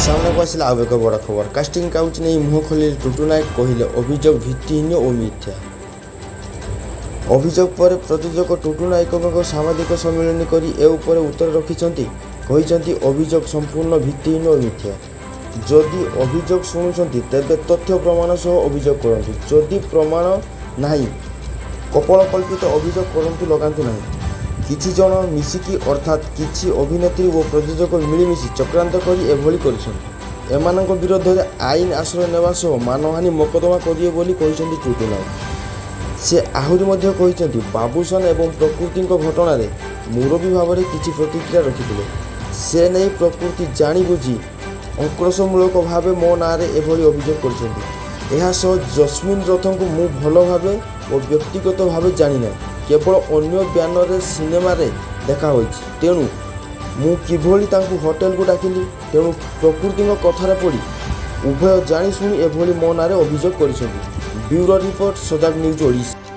ସାମ୍ନାକୁ ଆସିଲା ଆଉ ଏକ ବଡ଼ ଖବର। କାଷ୍ଟିଂ କାଉଚ୍ ନେଇ ମୁହଁ ଖୋଲିଲେ ଟୁଟୁ ନାୟକ, କହିଲେ ଅଭିଯୋଗ ଭିତ୍ତିହୀନ ଓ ମିଥ୍ୟା। ଅଭିଯୋଗ ପରେ ପ୍ରଯୋଜକ ଟୁଟୁ ନାୟକଙ୍କ ସାମ୍ବାଦିକ ସମ୍ମିଳନୀ କରି ଏ ଉପରେ ଉତ୍ତର ରଖିଛନ୍ତି। କହିଛନ୍ତି, ଅଭିଯୋଗ ସମ୍ପୂର୍ଣ୍ଣ ଭିତ୍ତିହୀନ ଓ ମିଥ୍ୟା। ଯଦି ଅଭିଯୋଗ ଶୁଣୁଛନ୍ତି, ତେବେ ତଥ୍ୟ ପ୍ରମାଣ ସହ ଅଭିଯୋଗ କରନ୍ତୁ। ଯଦି ପ୍ରମାଣ ନାହିଁ, କପୋଳକଳ୍ପିତ ଅଭିଯୋଗ କରନ୍ତୁ ଲଗାନ୍ତୁ ନାହିଁ। କିଛି ଜଣ ମିଶିକି, ଅର୍ଥାତ୍ କିଛି ଅଭିନେତ୍ରୀ ଓ ପ୍ରଯୋଜକ ମିଳିମିଶି ଚକ୍ରାନ୍ତ କରି ଏଭଳି କରିଛନ୍ତି। ଏମାନଙ୍କ ବିରୋଧରେ ଆଇନ ଆଶ୍ରୟ ନେବା ସହ ମାନହାନି ମକଦ୍ଦମା କରିବେ ବୋଲି କହିଛନ୍ତି ଟୁଟୁ ନାୟକ। ସେ ଆହୁରି ମଧ୍ୟ କହିଛନ୍ତି, ବାବୁସାନ ଏବଂ ପ୍ରକୃତିଙ୍କ ଘଟଣାରେ ମୁରବୀ ଭାବରେ କିଛି ପ୍ରତିକ୍ରିୟା ରଖିଥିଲେ। ସେ ନେଇ ପ୍ରକୃତି ଜାଣିବୁଝି ଆକ୍ରୋଶମୂଳକ ଭାବେ ମୋ ନାଁରେ ଏଭଳି ଅଭିଯୋଗ କରିଛନ୍ତି। ଏହା ସହ ଜସ୍ମିନ ରଥଙ୍କୁ ମୁଁ ଭଲ ଭାବେ ଓ ବ୍ୟକ୍ତିଗତ ଭାବେ ଜାଣିନାହିଁ। କେବଳ ଅନ୍ୟ ବ୍ୟାନରରେ ସିନେମାରେ ଦେଖା ହୋଇଛି। ତେଣୁ ମୁଁ କିଭଳି ତାଙ୍କୁ ହୋଟେଲକୁ ଡାକିଲି? ତେଣୁ ପ୍ରକୃତିଙ୍କ କଥାରେ ପଡ଼ି ଉଭୟ ଜାଣିଶୁଣି ଏଭଳି ମୋ ନାଁରେ ଅଭିଯୋଗ କରିଛନ୍ତି। ବ୍ୟୁରୋ ରିପୋର୍ଟ, ସଜାଗ ନ୍ୟୁଜ୍ ଓଡ଼ିଶା।